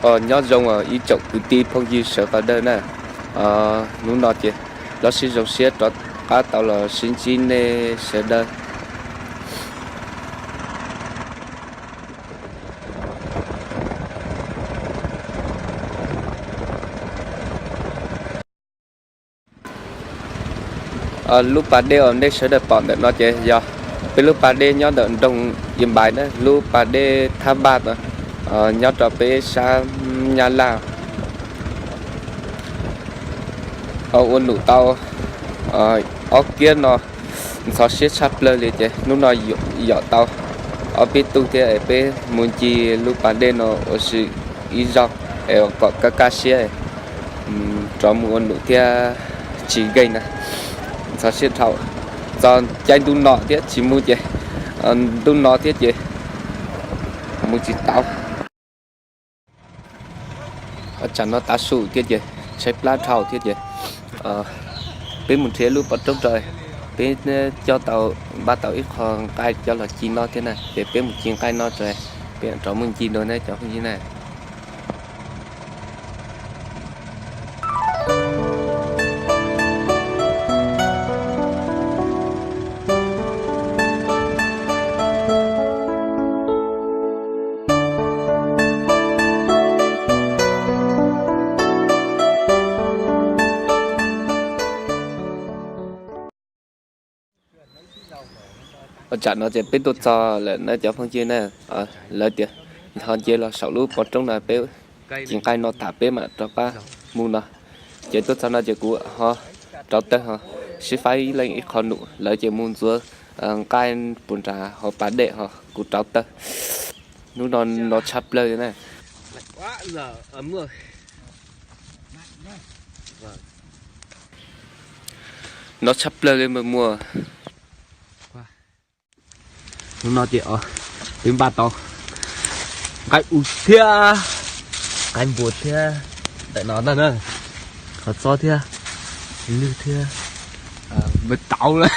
Nyob zoo ib tsoom kwv tij phooj ywg sawv daws na, hnub no ces los sib zoo siab rov qab tau los sib ntsib nej sawv daws. Lub pas dej uas nej sawv daws pom ntawm no ces yog peb lub pas dej nyob ntawm nroog Yia Npais na, lub pas dej Thab Npaj no, nyob rau peb sab Nyab Laj. Ua num tau ob kiab no, ntxhov siab tshaj plaws li ces hnub no yom tau ob peb tug thiab es peb mus ncig lub pas dej no ua si ib zaug es kom kaj kaj siab rov mus ua num thiab tsis nkeeg na. Ntxhov siab dhau, txog caij ntuj no thiab tsis mus ces ntuj no thiab ces mus tsis tau. Tsam no tav su thiab ces tshaib plab dhau thiab ces peb mus nrhiav lub pov roob rau, peb coj tau, npaj tau ib qho nqaij coj los ci noj thiab na, ces peb mus ci nqaij noj rau, peb rov mus ncig dua na cov phooj ywg na. Ua tsam no ces peb tuaj txog lawm na cov phooj ywg na. Lawv tias ho nce los saum lub pov roob no peb ci nqaij no tas peb mam rov qab mus no. Ces tuaj txog no ces kuv ho rauv taws ho sib faib ib leeg ib qho num, lawv ces mus ntxuav nqaij puag nram hauv pas dej ho kuv rauv taws. Hnub no no tshaj plaws li na. No tshaj plaws li mas muaj. Hnub no ces twb npaj tau nqaij ub thiab nqaij npua thiab ntawm no ntag na, qhov txob thiab lwg thiab npua tauv lawm.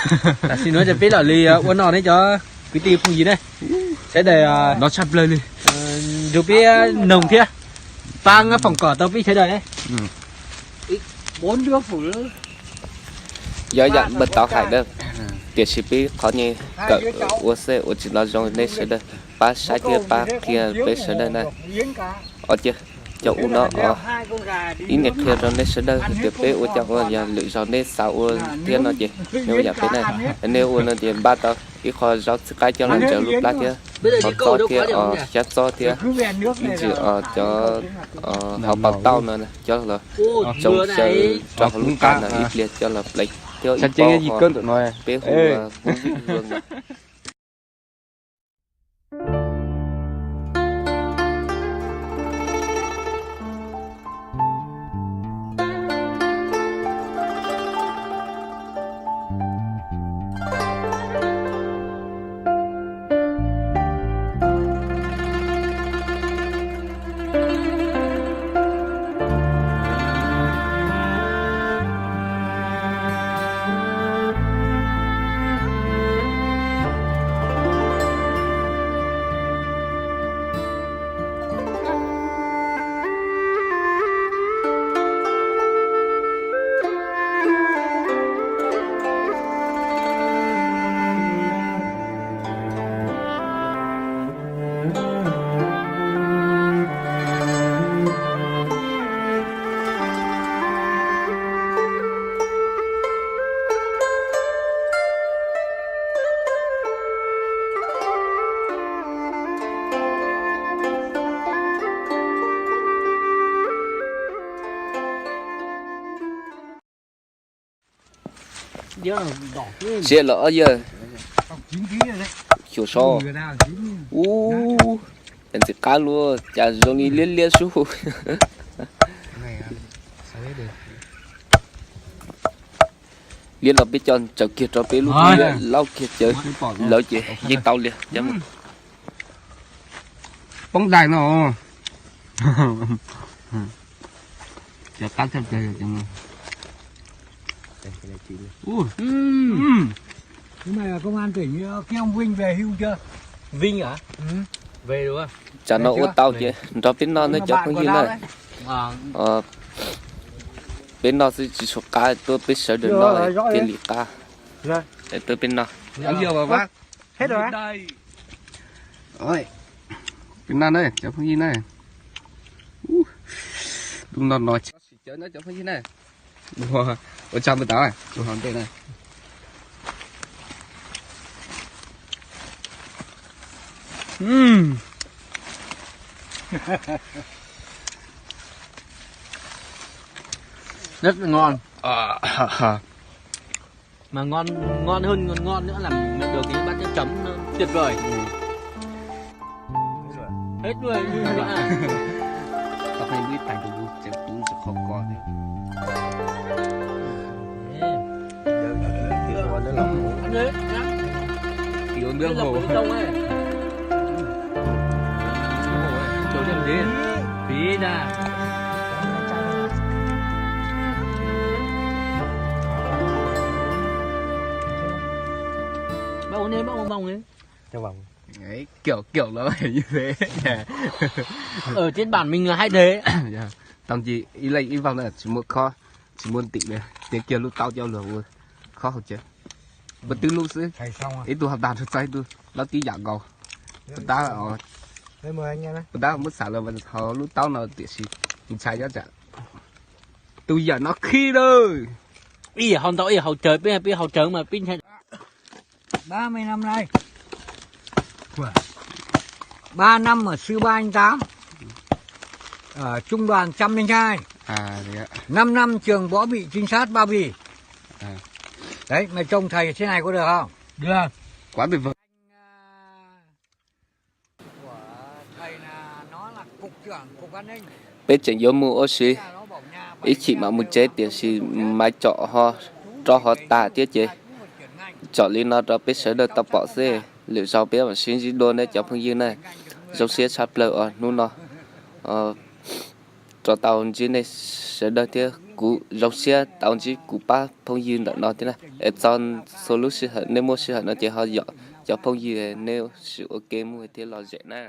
Tam sim no ces peb los li ua no ne cov kwv tij phooj ywg ne, sawv daws no tshaj plaws li, nrug peb noog thiab pab foom kom tau peb sawv daws ne. Yog yam npua tauv hais na, tiam sis peb qhov nyuag kawm ua xwb ua tsis tau zoo, nej sawv daws pab saib thiab pab qhia peb sawv daws na. Os, cov ub no os, ib niag qhia rau nej sawv daws hais tias peb ua cov ua yog lwm zaus nej xav ua thiab no ces nej ua yam peb na. Nej ua no ces npaj tau ib qho zaub txhwb qaib coj los ntsaws lub plab thiab, qhov txob thiab os, xyab txob thiab, ib ntsis os cov hauv pas tauj no coj los tsoo xyaw rau hauv lub qab no ib pliag coj los pleev thiab ib pob ho peb hu ua kub vwg no. Siab los ob yawg, xyuas so, ub, cas ntxim qab luaj, cas zoo li liab liab sub. Liab no peb coj tsaws kiag rau peb lub liab laub kiag cawv, lawv ces yeej tau li. Poob dais no. Ú, ú. Cái này là công an tỉnh kia ông Vinh về hưu chưa? Vinh hả? Ừ. Tsam no ua tau ces nrog peb noj nawb cov phooj ywg na. Peb noj xwb tsis tshua qab, tuaj peb sawv daws noj thiaj li qab. Tuaj peb noj. Peb noj na cov phooj ywg na. Ub, no no cov phooj ywg na. Ua tsaug mus tau, ua hauv ntej na. Rất ngon. Mà ngon, ngon hơn, ngon, ngon nữa là mình được cái bát cháo chấm nó tuyệt vời. Hết luôn. Tao hay biết tay tôi chém cú cho khó coi thế. Ăn đi, ăn. Kiểu nước Đây là hồ. Phí công ấy. Kiểu gì thế? Phí da. Bác uống đi, bác uống vòng đi. Cho vòng. Đấy, kiểu kiểu nó phải như thế. Ở trên bản mình là hay thế. Tao chỉ ib leeg ib vog na, tsis muaj khob, tsis muaj ntim li, tias kiag lub taub coj luag ua khob hauv tsev. Ua twb lub xwb, ib tug hauv tag rau txog ib tug, lawv tib yam nkaus. Puas tab, puas tab muab xav los ho lub taub no tiam sis ntshai nyob tsam tus yam no khib lawm. Ib hau ntau ib hau tsawg, peb peb hau tsawg mas peb ntshai. Ba mươi năm nay. Ba năm ở sư ba anh tám. Ở trung đoàn một trăm linh hai. Năm năm trường võ bị trinh sát bao vây. Đấy, mày trông thầy thế này có được không? Được. Quá tuyệt vời. Của thầy là nó là cục trưởng cục an ninh. Peb tseem yuav mus ua si, ib chim mam mus tsev tiam sis maiv tsom ho rov hov tas thiab ces tsom li no rau peb sawv daws tau pom xwb. Lwm zaus peb mam sib ntsib dua nej cov phooj ywg na. Zoo siab tshaj plaws os hnub no rov tau ntsib nej sawv daws thiab kuv zoo siab tau ntsib kuv pab phooj ywg ntawm no thiab na. Es txog txhua lub sij hawm nej muaj sij hawm no ces ho yom cov phooj ywg nej sim ua ke mus thiab los zem na.